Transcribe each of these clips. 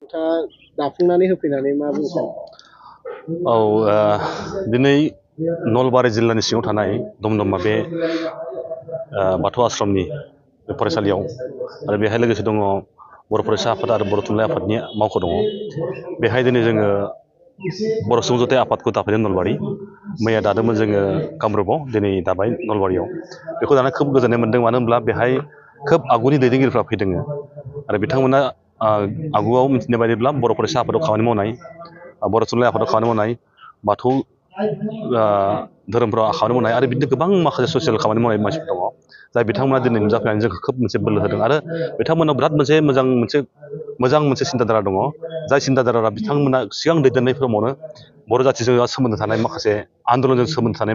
नोंथाङा दाफुंनानै होफैनानै मा बुंगोन? दिनै नलबारि जिल्लानि सिङाव थानाय दमदमा बे बाथौ आश्रमनि फरायसालियाव आरो बेहाय लोगोसे दङ बर' फरायसा आफाद आरो बर' थुनलाइ आफादनि मावख' दङ। बेहाय दिनै जोङो बर' सुबुं जथाइ आफादखौ दाफैदों नलबारि। मैया दादोंमोन जोङो कामरुपाव, दिनै दाबाय नलबारियाव। बेखौ दाना खोब गोजोननाय मोनदों, मानो होनब्ला बेहाय खोब आगुनि दैदेनगिरिफ्रा फैदों आरो बिथांमोना आगुआव मिथिनाय बायदिब्ला बर' फरायसा आफादाव खामानि मावनाय, बर' थुनलाइ आफादाव खामानि मावनाय, बाथौ धोरोमफ्राव खामानि मावनाय आरो बिदिनो गोबां माखासे ससियेल खामानि मावनाय मानसिफोर दङ, जाय बिथांमोना दिनै नुजाफैनानै जोंखौ खोब मोनसे बोलो होदों आरो बिथांमोनाव बिराद मोजां मोनसे सिन्थाधारा दङ। जाय सिन्थाधारा बिथांमोना सिगां दैदेननाय समावनो बर' जाथिजों सोमोन्दो थानाय माखासे आन्दलनजों सोमोन्दो थानाय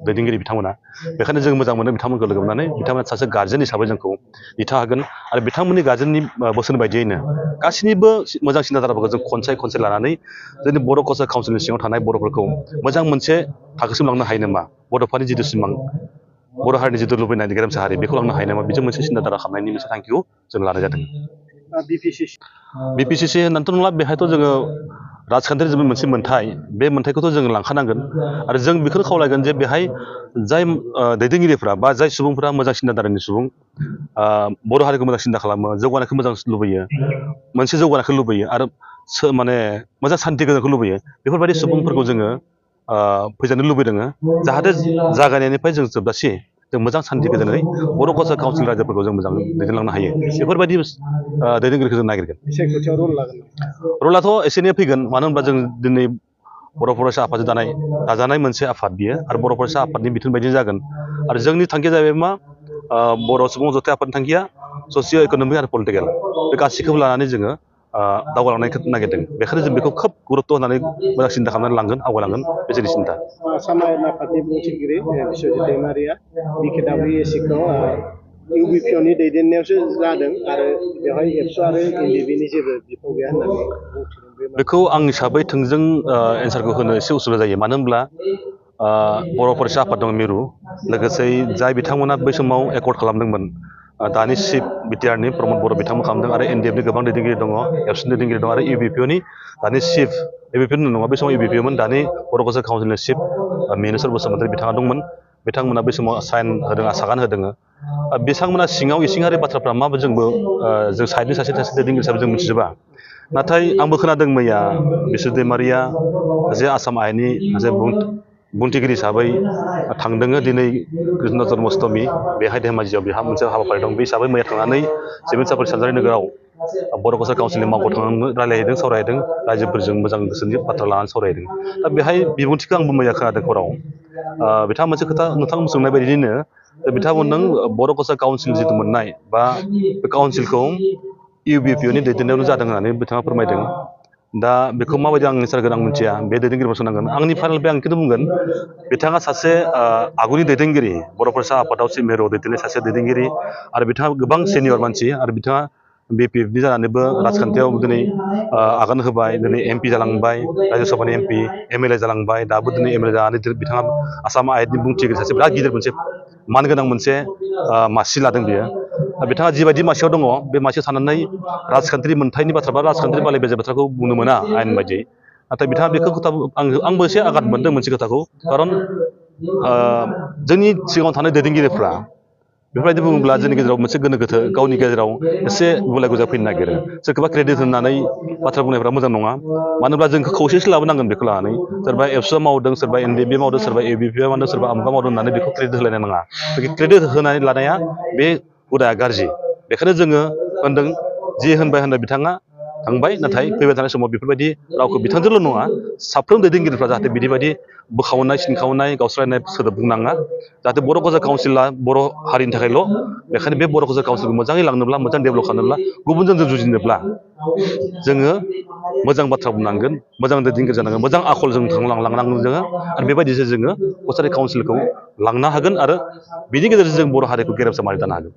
दैदेनगिरि बिथांमोना। बेखायनो जों मोजां मोनो बिथांमोनखौ लोगो मोननानै। बिथांमोना सासे गार्जेन हिसाबै जोंखौ दिथा होगोन आरो बिथांमोननि गार्जेननि बोसोन बायदियैनो गासैनिबो मोजां सिन्थाधाराफोरखौ जों खनसाय लानानै जोंनि बर' कालचार काउन्सिलनि सिङाव थानाय बर'फोरखौ मोजां मोनसे थाखोसिम लांनो हायो नामा, बड'फानि जिथु सिमां, बर' हारिनि जिथु लुबैनाय गेरेमसा हारि, बेखौ लांनो हायो नामा, बेजों मोनसे सिन्थाधारा खालामनायनि मोनसे थांखिखौ जों लानाय जादों। बिपिसिसि होननानैथ' नंला, बेहायथ' जोङो राजखान्थियारि मोनसे मोन्थाय, बे मोन्थायखौथ' जोङो लांखानांगोन आरो जों बेखौनो खावलायगोन जे बेहाय जाय दैदेनगिरिफ्रा बा जाय सुबुंफ्रा मोजां सिन्थाधारानि सुबुं, बर' हारिखौ मोजां सिन्था खालामो, जौगानायखौ मोजां लुबैयो, मोनसे जौगानायखौ लुबैयो आरो माने मोजां सान्थि गोजोनखौ लुबैयो, बेफोरबायदि सुबुंफोरखौ जोङो फैजानो लुबैदों, जाहाथे जागायनायनिफ्राय जों जोबजासे जों मोजां सान्थि गोजोनै बर' कालचार काउन्सिल रायजोफोरखौ जों मोजां दैदेनलांनो हायो, बेफोरबायदि दैदेनगिरिखौ जों नागिरगोन। रलाथ' एसे एनै फैगोन, मानो होनबा जों दिनै बर' फरायसा आफादजों दाजानाय मोनसे आफाद बियो आरो बर' फरायसा आफादनि बिथोन बायदिनो जागोन आरो जोंनि थांखिया जाहैबाय मा, बर' सुबुं जथाइ आफादनि थांखिया ससिय' इक'नमिक आरो पलिटिकेल, बे गासैखौबो लानानै जोङो दावगालांनायखौ नागिरदों। बेखायनो जों बेखौ खोब गुरुत्त' होनानै मोजां सिन्था खालामनानै लांगोन, आवगायलांगोन, बे जोंनि सिन्था। आसाम आयेन आफादनि बुंथिगिरि बिस्वजित दैमारिया बिकेडब्लिउएसिखौ इउबिपिअनि दैदेननायावसो जादों आरो बेवहाय एबसु आरो एनडिएफबिनि जेबो बिफाव गैया होननानै बुंथिदों। बेखौ आं हिसाबै थोंजों एन्सारखौ होनो एसे उसुबिदा जायो, मानो होनब्ला बर' फरायसा आफाद दं मिरु, लोगोसे जाय बिथांमोना बै समाव एकर्ड खालामदोंमोन, दानि चिफ बिटिआरनि प्रमद बर' बिथांमोन खालामदों आरो एनडिएफनि गोबां दैदेनगिरि दङ, एबसुनि दैदेनगिरि दं आरो इउबिपिअनि दानि चिफ, इउबिपिअनि नङा, बे समाव इउबिपिअमोन, दानि बर' कालचार काउन्सिलनि चिफ मिनेस्वर बसुमतारी बिथाङा दंमोन। बिथांमोना बै समाव साइन होदों, सागान होदों। बिथांमोना सिङाव इसिङारि बाथ्राफ्रा मा, जोंबो जों साइडनि सासे दैदेनगिरि हिसाबै जों मिथिजोबा, नाथाय आंबो खोनादों मैया बिस्वजित दैमारिया जे आसाम आयेननि जे बुंथिगिरि हिसाबै थांदों दिनै कृष्ण जन्माष्टमि, बेहाय धेमाजियाव बेहा मोनसे हाबाफारि दं, बे हिसाबै मैया थांनानै सिमेन्ट सापरि सानजारि नोगोराव बर' कालचार काउन्सिलनि मावख' थांनानै रायज्लायहैदों, सावरायहैदों, रायजोफोरजों मोजां गोसोनि बाथ्रा लानानै सावरायहैदों। दा बेहाय बिबुंथिखौ आंबो मैया खोनादों हराव। बिथाङा मोनसे खोथा नोंथां सोंनाय बायदियैनो बिथांमोनजों बर' कालचार काउन्सिल जिथु मोननाय बा बे काउन्सिलखौ इउबिपिअनि दैदेननायावनो जादों होननानै बिथाङा फोरमायदों। दा बेखौ माबायदि आं एन्सार होगोन आं मिथिया, बे दैदेनगिरिखौ सोंनांगोन। आंनि फाइनाल आं बेखौनो बुंगोन, बिथाङा सासे आगुनि दैदेनगिरि, बर' फरायसा आफादाव मिरुआव दैदेननाय सासे दैदेनगिरि आरो बिथाङा गोबां सिनियर मानसि आरो बिथाङा बिपिएफनि जानानैबो राजखान्थियाव दिनै आगान होबाय, दिनै एमपि जालांबाय, रायजो सभानि एमपि, एमएलए जालांबाय, दाबो दिनै एमएलए जानानै बिथाङा आसाम आयेननि बुंथिगिरि, सासे बिराद गिदिर मोनसे मानगोनां मोनसे मासि लादों बियो। बिथाङा जिबायदि मासियाव दङ, बे मासियाव थानानै राजखान्थिनि मोन्थायनि बाथ्रा बा राजखान्थिनि बाले बेजे बाथ्राखौ बुंनो मोना आयेन बायदियै, नाथाय बिथाङा बेखौ खोथा आंबो एसे आघात मोनदों मोनसे खोथाखौ, खारन जोंनि सिगाङाव थानाय दैदेनगिरिफ्रा बेफोरबायदि बुङोब्ला जोंनि गेजेराव मोनसे गोनो गोथो, गावनि गेजेराव एसे गुलाय गुजाय फैनो नागिरो, सोरखौबा क्रेडिट होनानै बाथ्रा बुंनायफ्रा मोजां नङा। मानो होनब्ला जोंखौ खौसेसो लाबोनांगोन बेखौ लानानै, सोरबा एबसुआ मावदों, सोरबा एनडिएफबि मावदों, सोरबा इउबिपिआ मावदों, सोरबा आमुगा मावदों होननानै बेखौ क्रेडिट होलायनो नाङा। क्रेडिट होनानै लानाया बे हुदाया गाज्रि। बेखायनो जोङो होनदों, जि होनबाय बिथाङा थांबाय, नाथाय फैबाय थानाय समाव बेफोरबायदि रावखौ बिथांजोंल' नङा, साफ्रोम दैदेनगिरिफ्रा जाहाथे बिदिबायदि बोखावनाय, सिनखावनाय, गावस्रायनाय सोदोब बुंनाङा, जाहाथे बर' कालचार काउन्सिला बर' हारिनि थाखायल'। बेखायनो बे बर' कालचार काउन्सिलखौ मोजाङै लांनोब्ला, मोजां डेभेलप खालामनोब्ला, गुबुनजों जों जुजिनोब्ला जोङो मोजां बाथ्रा बुंनांगोन, मोजां दैदेनगिरि जानांगोन, मोजां आखलजों लांनांगोन जोङो, आरो बेबायदिसो जोङो कचारि काउन्सिलखौ लांनो हागोन आरो बिनि गेजेरजों जों बर' हारिखौ गेरेमसा मावना दानो हागोन।